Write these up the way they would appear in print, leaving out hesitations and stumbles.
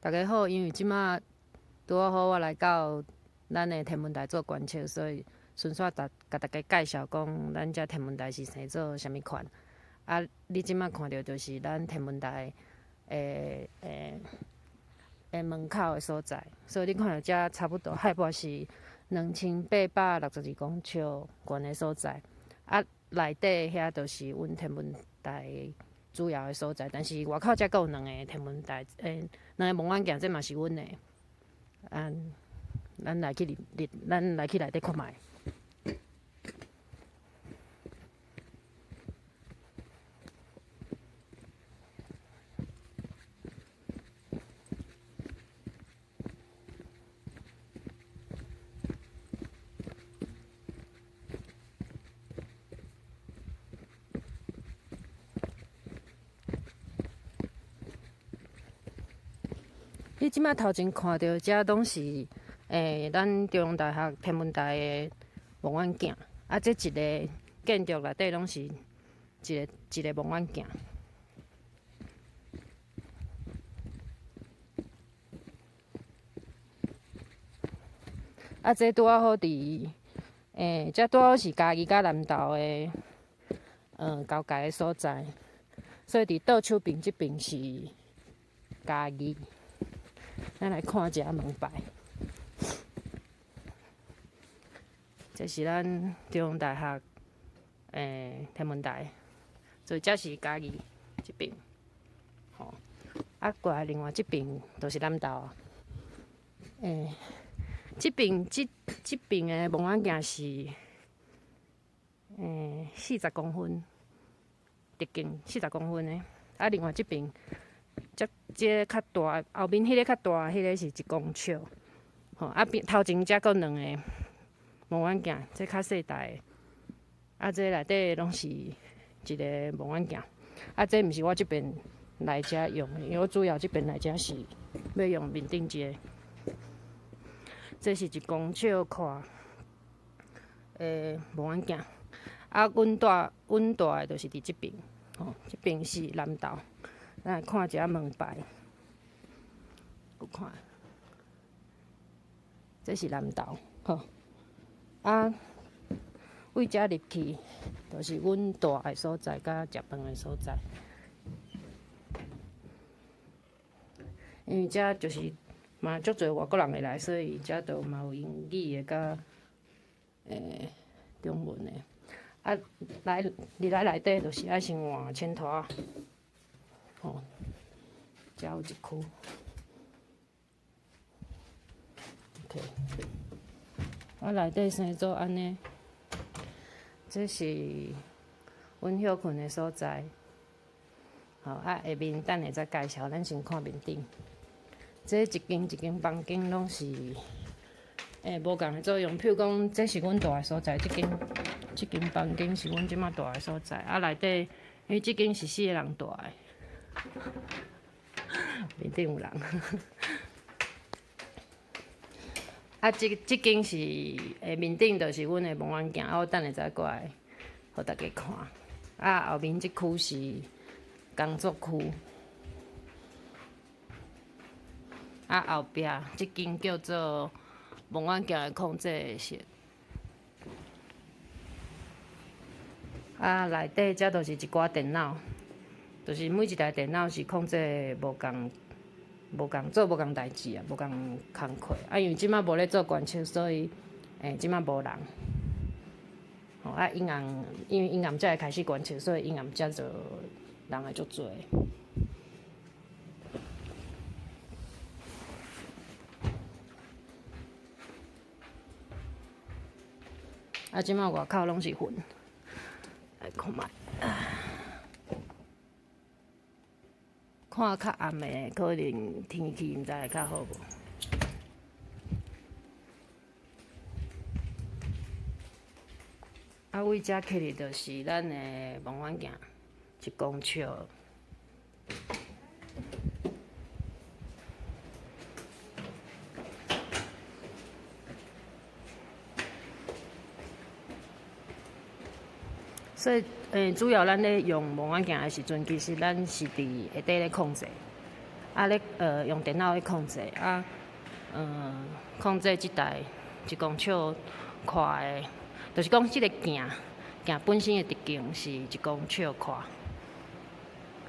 大家好，因為這馬拄仔好我來到咱的天文台做觀測，所以順紲共大家介紹講，咱這天文台是生做啥物款。啊，你這馬看著就是咱天文台的門口的所在，所以你看著這差不多海拔是2862公尺懸的所在。啊，內底遐就是阮天文台主要的所在，但是外口遮閣有兩个天文台，兩个望遠鏡，這嘛是阮的。啊，咱來去入入，咱來去內底看覓。你這馬頭前看著這攏是咱中央大學天文台的望遠鏡。啊，這一个建築內底攏是一個一个望遠鏡。啊，這拄仔好佇這拄仔好是嘉義佮南投的交界的所在，所以佇倒手爿這爿是嘉義。咱來看一下門牌，這是咱中央大學天文台，所以這是嘉義這爿，吼。啊，過來另外這爿就是南投。這爿這這爿的望遠鏡是40公分，直徑四十公分的。啊，另外這爿。這這个較大，後面彼个較大，彼個是1公尺，吼啊邊頭前遮閣兩个望遠鏡，這較細台的，啊這內底攏是一个望遠鏡，啊這毋是我這邊來遮用的，因為我主要這邊來遮是欲用面頂這个，這是1公尺寬的望遠鏡，啊，阮住的就是佇這爿，吼，這爿是南投。咱來看一下門牌，有看，這是南投，吼。啊，位遮入去，就是阮住的所在，佮食飯的所在。因為遮就是嘛足濟外國人會來，所以遮都嘛有英語的佮中文的。啊，來入來內底就是愛先換淺拖仔。吼，遮有一區，OK，啊內底生做按呢，這是阮歇睏的所在。吼，啊下面等下再介紹，咱先看面頂。這一間一間房間攏是無仝的作用，譬如講，這是阮住的所在，這間這間房間是阮這馬住的所在。啊內底，因為這間是四个人住的。面頂有人，啊，這這間是面頂，就是阮的望遠鏡，啊，我等下再過來，予大家看。啊，後面這區是工作區，啊，後壁這間叫做望遠鏡的控制室。啊，內底這就是一寡電腦。就是每一台電腦是控制無仝無仝做無仝代誌啊，無仝工課。啊，因為這馬無咧做觀測，所以這馬無人。吼啊，陰暗，因為陰暗才會開始觀測，所以陰暗才就人會足濟。啊，這馬外口攏是雲，來看覓。看較暗的，可能天氣毋知會較好無。啊，位遮起去就是咱的望遠鏡，1公尺。所以，主要咱咧用望遠鏡的時陣，其實咱是佇下底咧控制。啊咧用電腦去控制，啊，控制這台一公尺寬的，就是講這个鏡鏡本身的直徑是一公尺寬，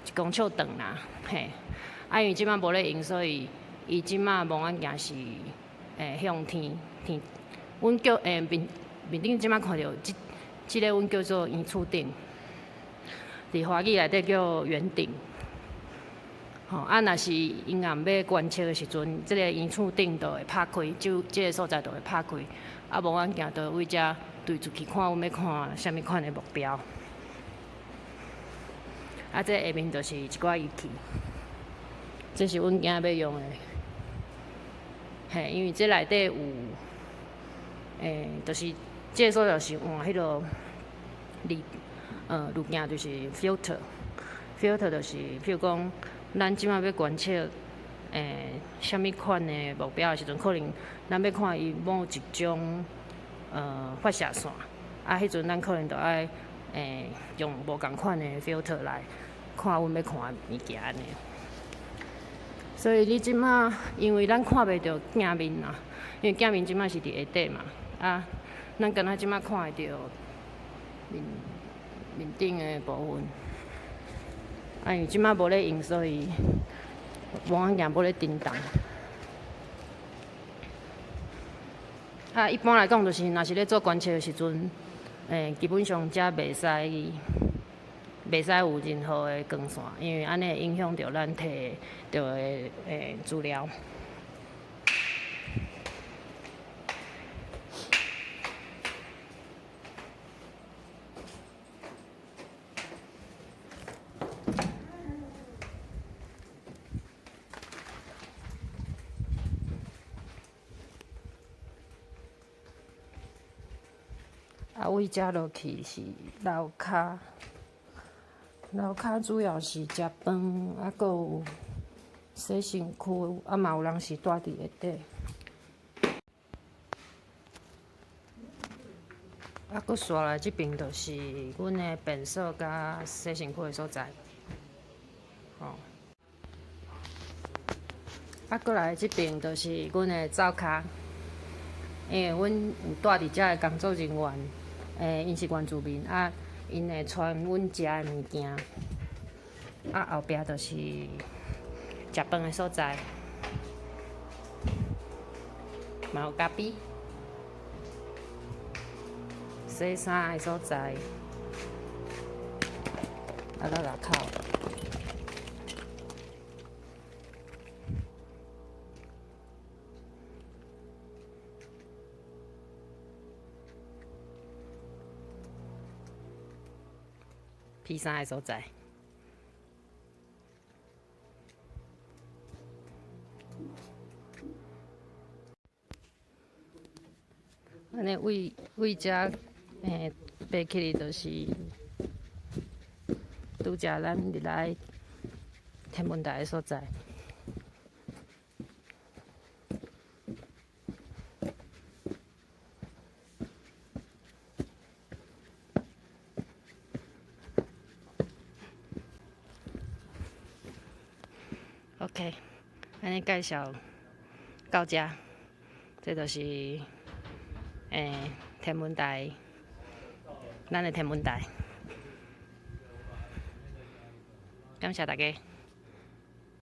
一公尺長啦，嘿。啊，因為這擺無咧用，所以伊這擺望遠鏡是向天天，阮叫面面頂這擺看著這這个阮叫做圓柱頂，佇華語內底叫圓頂。吼，啊，若是𪜶暗欲觀測的時陣，這个圓柱頂就會拍開，就這个所在就會拍開，啊，望遠鏡就位遮對出去看，阮欲看啥物款的目標。啊，這下面就是一寡儀器，這是阮今仔欲用的，嘿，因為這內底有，就是這个所在是換彼个濾，濾鏡，就是 filter，filter 就是譬如講，咱這擺欲觀測，啥物款的目標的時陣，可能咱欲看伊某一種，發射線，啊，彼陣咱可能就愛，用無仝款的 filter 來看阮欲看的物件按呢。所以你這擺，因為咱看袂著鏡面啦，因為鏡面這擺是佇下底嘛，啊，咱敢若這擺看會著面面頂的部分。啊，因為這擺無咧用，所以望遠鏡無咧振動。啊，一般來講，就是若是咧做觀測的時陣，基本上遮袂使有任何的光線，因為按呢會影響著咱提著的資料。啊，位遮落去是樓跤，樓跤主要是食飯，啊，閣有洗身軀，啊嘛有人是蹛佇下底。啊，閣紲來這爿就是阮的便所佮洗身軀的所在。吼。啊，閣來這爿就是阮的灶跤，因為阮有蹛佇遮的工作人員，𪜶是原住民，啊，𪜶會傳阮食的物件。啊，後壁就是食飯的所在，嘛有咖啡，洗衫的所在，啊，到外口。披衫的所在。按呢位位遮，爬起去就是拄才咱入來天文台的所在。OK，按呢介紹到遮，這就是天文台，咱的天文台。感謝大家。